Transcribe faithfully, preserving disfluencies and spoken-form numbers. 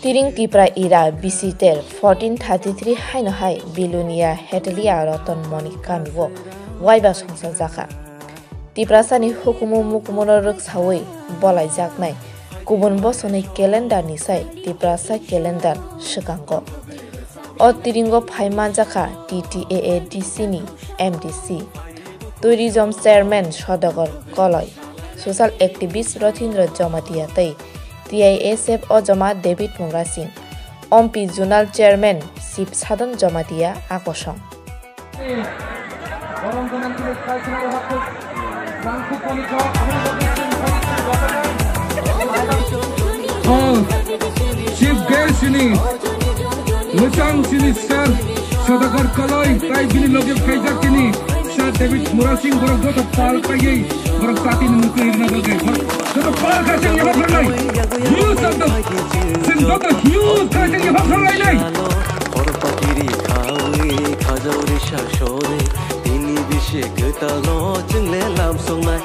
Tiring Tipra era bisiter fourteen thirty three haino hai Bilonia Hetelia Roton Moni kamio waiba songsa jakha. Tiprasani hukumu mukumuno rwksawi bolaijaknai kubun bosongni calendar ni sai Tiprasa calendar swkango. O tiringo phai manjakha T T A A D C ni M D C, Tourism Chairman Sodagar Koloi, Social Activist Rothindra Jamatia tei T I S F Ojoma David Murasing, Ompi Zonal Chairman Shiv Sadhan Jamatia akosong. Oh, chief guest ini, mwchang sini sir, Sodagar Koloi, tai bini loge phaijak ini, sir David Murasing borok joto pal paiwi, borok sati ni muchung himna bagwi, borok joto pal kha chwng yaba pharnai, huge of the, chwng joto huge kha chwng yaba pharnai nai. Khorpatiri khawi khajori shasore, tini bishe kwtal no chwngle lam songnai.